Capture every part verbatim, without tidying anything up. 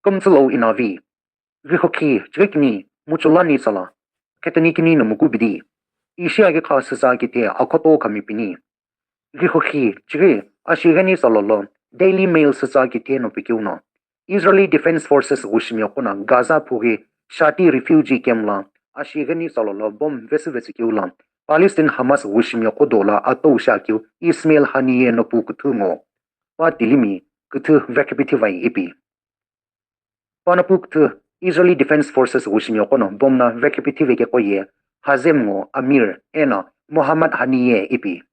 Kümtsü lo inavi. Rikhokhi, chirikini, muchulani tsala. Khetoni kini no mukubidi. Ishi agi kha sisa kite akhoto kami pini. Rikhokhi, chiri, ashigani tsala lo, Daily Mail sisa kite no pikiu no. Israeli Defense Forces gushimi okuna Gaza phugi Shati refugee camp la, ashigani tsala lo bomb vesu vetsikiu la, Palestine Hamas gushimi okodo la atou shakiu Ismail Haniyeh no pu kuthu ngo. Pa tilimi, kuthu vekipithivai ipi. Panapu kuthu Israeli Defense Forces gushimi okono bomb na vekipithive ke koye Hazem ngo Amir ena Mohammad Haniyeh ipi.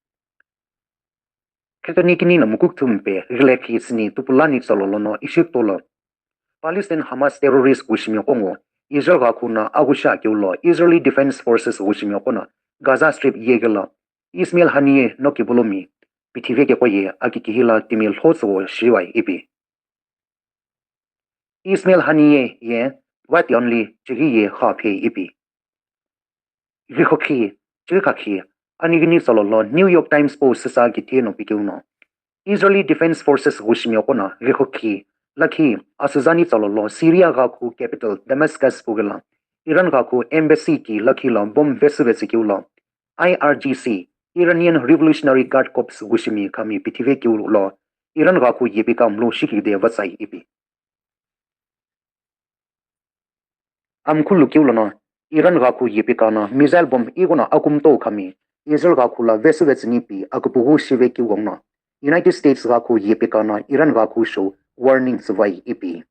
Khetoni kini no mukukuthu mpe ghilekhi sini tupulani tsalo lono ishikto lo. Palestine Hamas terrorist gushimi okongo Israel gakhu na agusha keu lo Israeli Defense Forces gushimi okono Gaza Strip yegela Ismail Haniyeh no kibulomi pithive ke koye akikihila timi lhotso shiwai ipi. Ismail Haniyeh ye vati only chighi ye kha phe ipi. Rikhokhi, chighi khakhi, anigini tsalo lo New York Times Post sisa kithi no pikeu no. Israeli Defense Forces gushimi okona rikhokhi, lakhi, asuzani tsalo lo Syria gakhu capital Damascus pugela, Iran gakhu embassy ki lakhi lo bomb vesu vetsikiu lo, I R G C, Iranian Revolutionary Guard Corps gushimi khami pithive kiu lo, Iran gakhu yepika mlu shikide vatsai ipi. Amkhulu kiu lono, Iran gakhu yepika no missile bomb iguna akumto khami, Israel gakhu la vesu vetsini pi akupughu shive kiu gongno, United States gakhu yepika no Iran gakhu sho warning tsuvai ipi.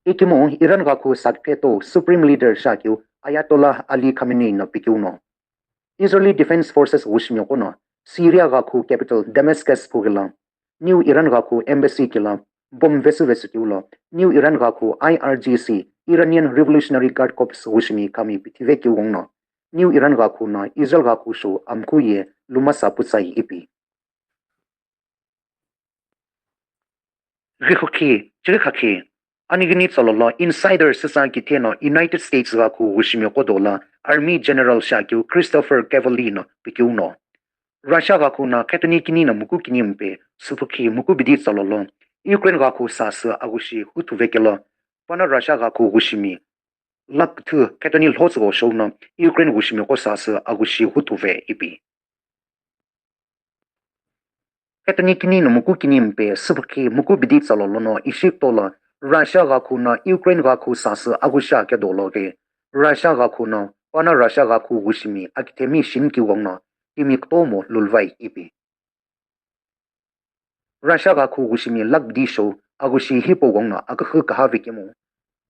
Ikimu Iran gakhu sakpheto Supreme Leader shakiu Ayatollah Ali Khamenei no pikiu no. Israeli Defense Forces gushimi okono Syria gakhu capital Damascus pugela, New Iran gakhu embassy kila, bomb vesu vesu kiulo, New Iran gakhu I R G C, Iranian Revolutionary Guard Corps gushimi khami pithive kiu gongno, New Iran gakhu no Israel gakhu sho amkhu ye lumasa putsai ipi. Rikhokhi, chirikhakhi, anigini tsalo lo insider sisa kitheno United States gakhu gushimi kodo la Army General shakiu Christopher Cavalli no pikiu no. Russia gakhu no khetoni kini no muku kini mpe, supukhi muku bidi tsalo lo, Ukraine gakhu sasü agushi huthuve kelo, pana Russia gakhu gushimi, lakh two khetoni lhotsügo shou no, Ukraine gushimi ko sasü agushi huthuve ipi. Khetoni kini no muku kini mpe, supukhi muku bidi tsalo lono ishikto lo, Russia gakhu no Ukraine gakhu sasü agusha kedo lo ke, Russia gakhu no, pana Russia gakhu gushimi akithemi shin kiu gongno, timi kutomo lulvai ipi. Russia gakhu gushimi lakh bidi sho agushi hipau gongno akühü kaha vekemu.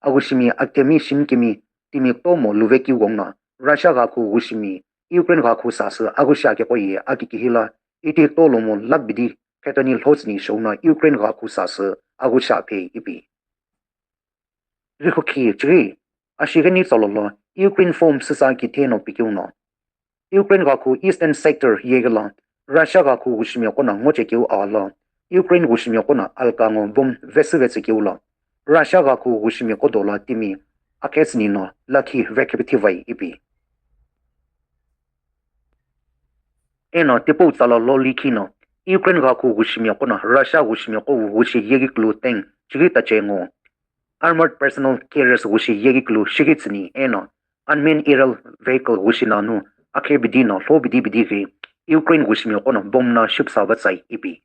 Agushimi akithemi shin kimi timi kutomo luve kiu gongno Russia gakhu gushimi Ukraine gakhu sasü agusha ke koye akikihila iti tolomo lakh bidi khetoni lhotsüni shou no Ukraine gakhu sasü agusha phe ipi. Rikhokhi chiri, ashigani tsalo lo Ukraine form sisa kitheno pikiu no. Ukraine gakhu Eastern Sector yegela, Russia gakhu gushimi okona ngoche kiu alo, Ukraine gushimi okona alka ngo bomb vesu vetsikiu lo, Russia gakhu gushimi kodo la timi akhetsüni no lakhi vekipithivai ipi. Eno tipau tsala lo likhi no, Ukraine gakhu gushimi okona Russia gushimi ko gushi yegikulu tank chighi tache ngo, armored personnel carriers gushi yegikulu shighi tsüni eno unmanned aerial vehicle gushi nanu akhe bidi no lho bidi bidi ghi Ukraine gushimi okona bomb no shipsa vatsai ipi.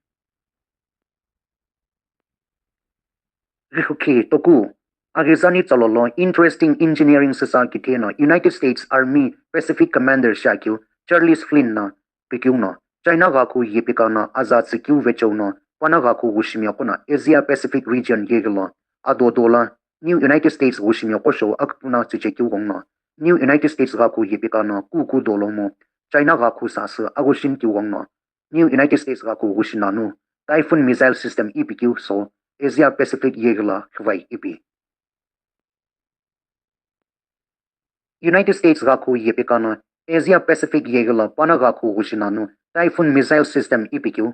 Rikhokhi toku, aghizani tsalo lo interesting engineering sisa kitheno United States Army Pacific Commander shakiu Charles Flynn no pikiu no, China gakhu yepika no aza tsükiu vecheu no, pana gakhu gushimi okona Asia Pacific region yegelo, adodo la New United States gushimi okosho akpuna tsüchekiu gongno, New United States gakhu yepika no kuku dolomo, China gakhu sasü agushin kiu gongno, New United States gakhu gushi nanu, Typhoon missile system ipikiu so, Asia Pacific yegela khivai ipi. United States gakhu yepika no, Asia Pacific yegela pana gakhu gushi nanu, Typhoon missile system ipikiu.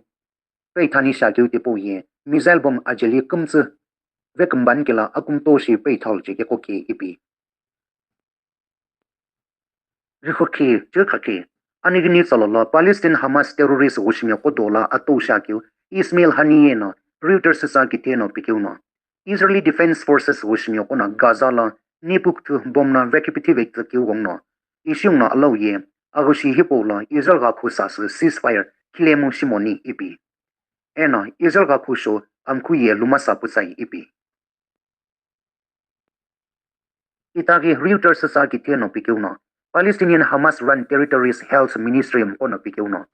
Peithani shakiu tipau ye, missile bomb ajeli kümtsü, vekümban kila akumto shi peithal cheke koke ipi. Rikhokhi, chirkhakhi, anigini tsalo lo Palestine Hamas terrorist gushimi kodo la atou shakiu Ismail Haniyeh no Reuters sisa kitheno pikiu no. Israeli Defense Forces wushimi yoqo no Gaza lo nipu kuthu bomb no vekipithive keu ghenguno, ishi ghenguno alou ye, aghushi hipau lo Israel ghakhu sasü ceasefire khilemu shimoni ipi. Eno Israel ghakhu sho amkhu ye lumasa putsai ipi. Itaghi Reuters sa kitheno pikeu no, Palestinian Hamas run territories health ministry mqo no pikeu no,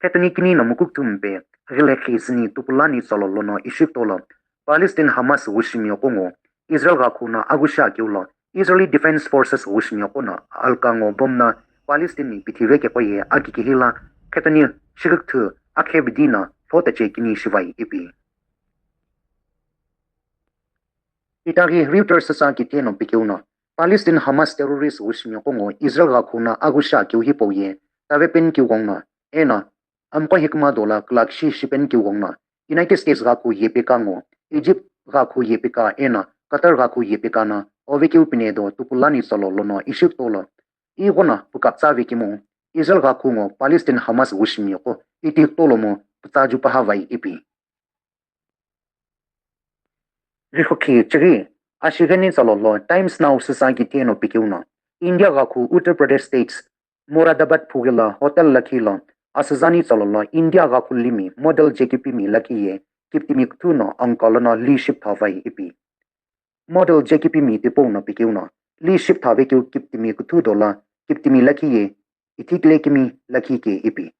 khetoni kini no mukukuthu mpe ghilekhi sini tupulani tsalo lono ishi kuto lo Palestine Hamas wushimi yoqo ngo Israel ghakhu no aghushi akeu lo Israeli Defense Forces wushimi yoqo no alka ngo bomb no Palestine ni pithive keqo ye akikihi lo khetoni shikukuthu akhe bidi no photache kini shivai ipi. Itaghi Reuters sa kitheno pikeu no, Palestine Hamas terrorist wushimi yoqo ngo Israel ghakhu no aghushi akeu hipau ye tavepeni keu ghenguno, eno amqo hikma dola kulakshi shipeni keu ghenguno, United States ghakhu yepeka ngo, Egypt ghakhu yepeka eno Qatar ghakhu yepeka no ovekeu pine do tupulani tsalo lono ishi kuto lo, ighono pukaptsave kemu Israel ghakhu ngo Palestine Hamas wushimi yoqo iti kuto lomo putsa jupaha vai ipi. Rikhokhi chighi, ashigheni tsalo lo Times Now sa kitheno pikeu no, India ghakhu Uttar Pradesh States Moradabad phughi lo hotel lakhi lo asüzani tsalo lo India ghakhu limi model J K P mi lakhi ye kiptimi kuthu no angka lono li shiptha vai ipi. Model J K P mi tipau no pikeu no, li shiptha vekeu kiptimi kuthu dola kiptimi lakhi ye ithikile kimi lakhi ke ipi.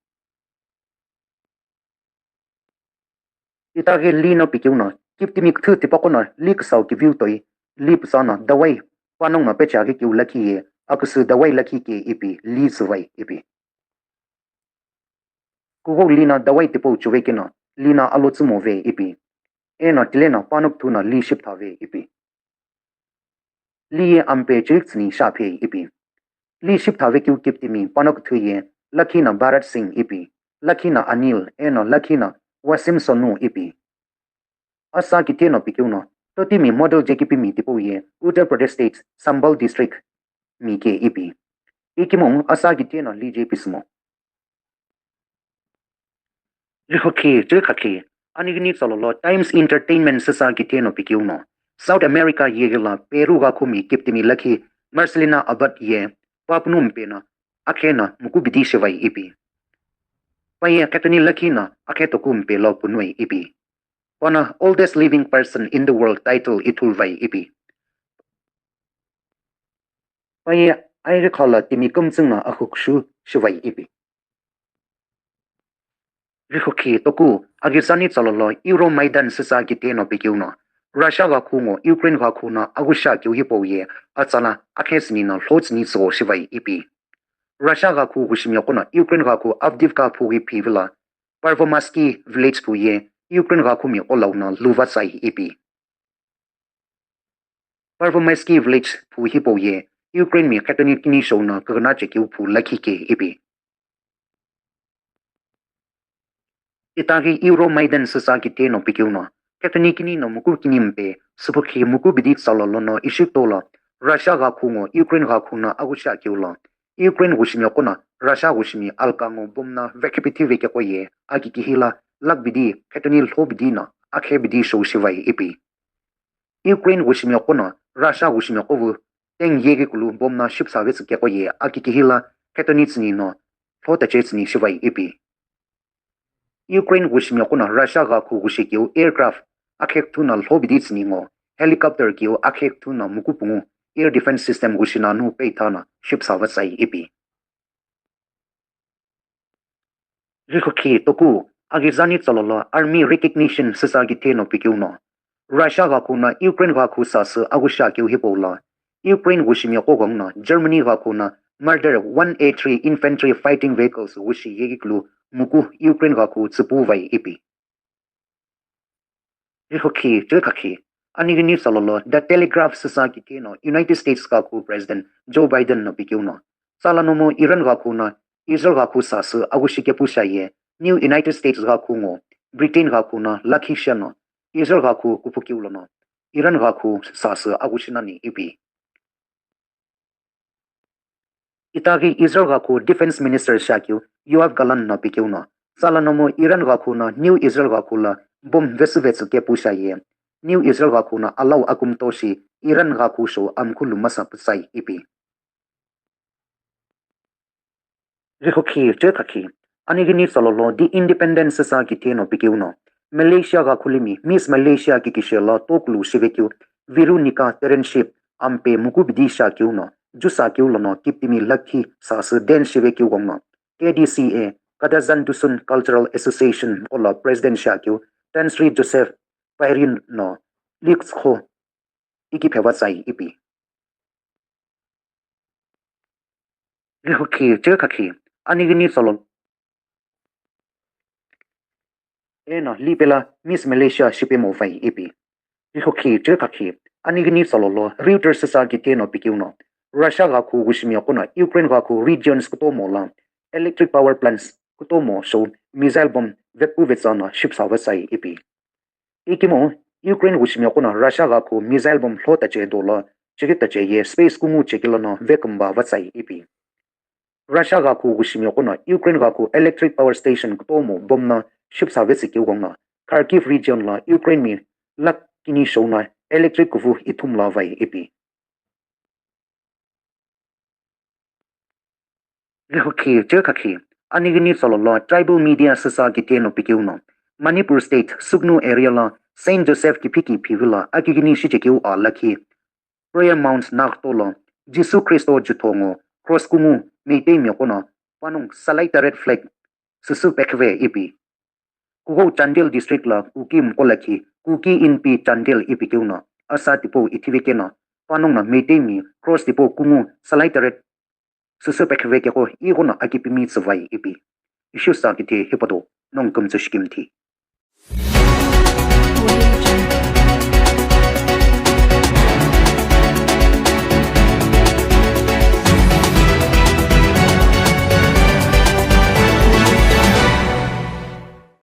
Itaghi li no pikeu no, kiptimi kuthu tipaqo no li kusau kiviu toi, li pusa no dawai panongu no peche aghi keu lakhi ye, akusü dawai lakhi ke ipi, li süvai ipi. Kughou li no dawai tipau chuvekeno, li no alo tsumove ipi. Eno tile no panokuthu no li shipthave ipi. Li ye ampe chiriktsüni shaphe ipi. Li shipthave keu kiptimi panokuthu ye, lakhi no Bharat Singh ipi, lakhi no Anil, eno lakhi no Wasim Sonu ipi. Asa kitheno pikeu no, totimi model J K P mi tipau ye, Uttar Pradesh State, Sambhal District mi ke ipi. Ikemu asa kitheno li je pismo. Rikhokhi, chirikakhi, anighini tsalo lo Times Entertainment sa kitheno pikeu no, South America yeghi lo Peru ghakhu mi kiptimi lakhi Marcelina Abad ye, pa punu mpe no, akhe no muku bidi shivai ipi. Pa ye khetoni lakhi no akhe toku mpe lo punui ipi. Pa no oldest living person in the world title ithulvai ipi. Pa ye airikha lo timi kümtsüng no akhukushu shivai ipi. Rikhokhi toku, aghizani tsalo lo Euromaidan sa kitheno pikeu no, Russia ghakhu ngo Ukraine ghakhu no aghushi akeu hipau ye, atsala akhe sini no lhotsüni tsügho shivai ipi. Russia ghakhu wushimi yoqo no Ukraine ghakhu Avdiivka phughi phivi lo Pervomayskiy village phu ye Ukraine ghakhu mi olau no luva tsai ipi. Pervomayskiy village phu hipau ye Ukraine mi khetoni kini shou no kughuno chekeu phu lakhi ke ipi. Itaghi Euromaidan sa kitheno pikeu no, khetoni kini no muku kini mpe, süpükhi muku bidi tsalo lono ishi kuto lo, Russia ghakhu ngo Ukraine ghakhu no aghushi akeu lo, Ukraine wushimi yoqo no Russia wushimi alka ngo bomb no vekipithive keqo ye akikihi lo lakh bidi khetoni lho bidi no akhe bidi shou shivai ipi. Ukraine wushimi yoqo no Russia wushimi yoqo vu tank yeghi kulu bomb no shipsa vetsü keqo ye akikihi lo khetoni tsüni no lho tache tsüni shivai ipi. Ukraine wushimi yoqo no Russia ghakhu wushi keu aircraft akhe kuthu no lho bidi tsüni ngo helicopter keu akhe kuthu no muku pungu air defense system wushi nanu peitha no shipsa vatsai ipi. Rikhokhi toku, aghizani tsalo lo army recognition sa kitheno pikeu no, Russia ghakhu no Ukraine ghakhu sasü aghushi akeu hipau lo, Ukraine wushimi yoqo ghenguno Germany ghakhu no Marder one A three infantry fighting vehicles wushi yeghi kulu muku Ukraine ghakhu tsüpu vai ipi. Rikhokhi, chirikakhi, anighini tsalo lo The Telegraph sa kitheno United States ghakhu President Joe Biden no pikeu no, tsala nomu Iran ghakhu no Israel ghakhu sasü aghushi kepu shiaye, New United States ghakhu ngo Britain ghakhu no lakhi sheno Israel ghakhu kuphu keu lono Iran ghakhu sasü aghushi nani ipi. Itaghi Israel ghakhu Defense Minister shiakeu Yoav Gallant no pikeu no, tsala nomu Iran ghakhu no New Israel ghakhu lo bomb vesü vetsü kepu shiaye, New Israel ghakhu no alau akumto shi Iran ghakhu shou amkhulu masa putsai ipi. Rihukhi chekakhi, anigini tsalolo di independence sa kitheno pikeu no, Malaysia ghakhulimi Miss Malaysia kikishe la tokulu shivekeu, Veronica Terenship ampe mukubidi shakeu no, jusa keu lono kiptimi lakhi sasü den shivekeu gongno, K D C A, Kadazan Dusun Cultural Association ola President shakeu, Tansri Joseph Pairin no, Lix kho iki pheva tsai ipi. Rihukhi chekakhi, anigini tsalolo eno lipela Miss Malaysia shipemo vai ipi. Rihukhi chekakhi, anigini tsalolo Reuters sa kitheno pikeu no, Russia ghakhu wushimi yoqo no Ukraine ghakhu regions kutomo la electric power plants kutomo shou missile bomb vekpu vetsa no shipsa vatsai ipi. Ikemu Ukraine wushimi yoqo no Russia ghakhu missile bomb lho tache dolo chekitache ye space kungu chekilo no vekumba vatsai ipi. Russia ghakhu wushimi yoqo no Ukraine ghakhu electric power station kutomo bomb no shipsa vetsi keu gongno Kharkiv region la Ukraine mi lakh kini shou no electric kuvu ithumla vai ipi. Rihukhi chekakhi, anigini tsalolo tribal media sasa kitheno pikeu no, Manipur State Sugnu area la Saint Joseph kiphiki phivila akigini shichekeu a lakhi Prayer Mount naghtolo Jisu Khristo juthongo cross kungu Meitei miyoqo no panongu salai ta red flag süsü pekhive ipi. Kughou Chandel District la Kuki mqo lakhi Kuki Inpi Chandel ipi keu no asa tipau ithivekeno panongu no Meitei mi cross tipau kungu salai ta red süsü pekhive kegho ighono akipimi tsüvai ipi. Ishiusa kithe hipado nongu kümtsü shikimthi.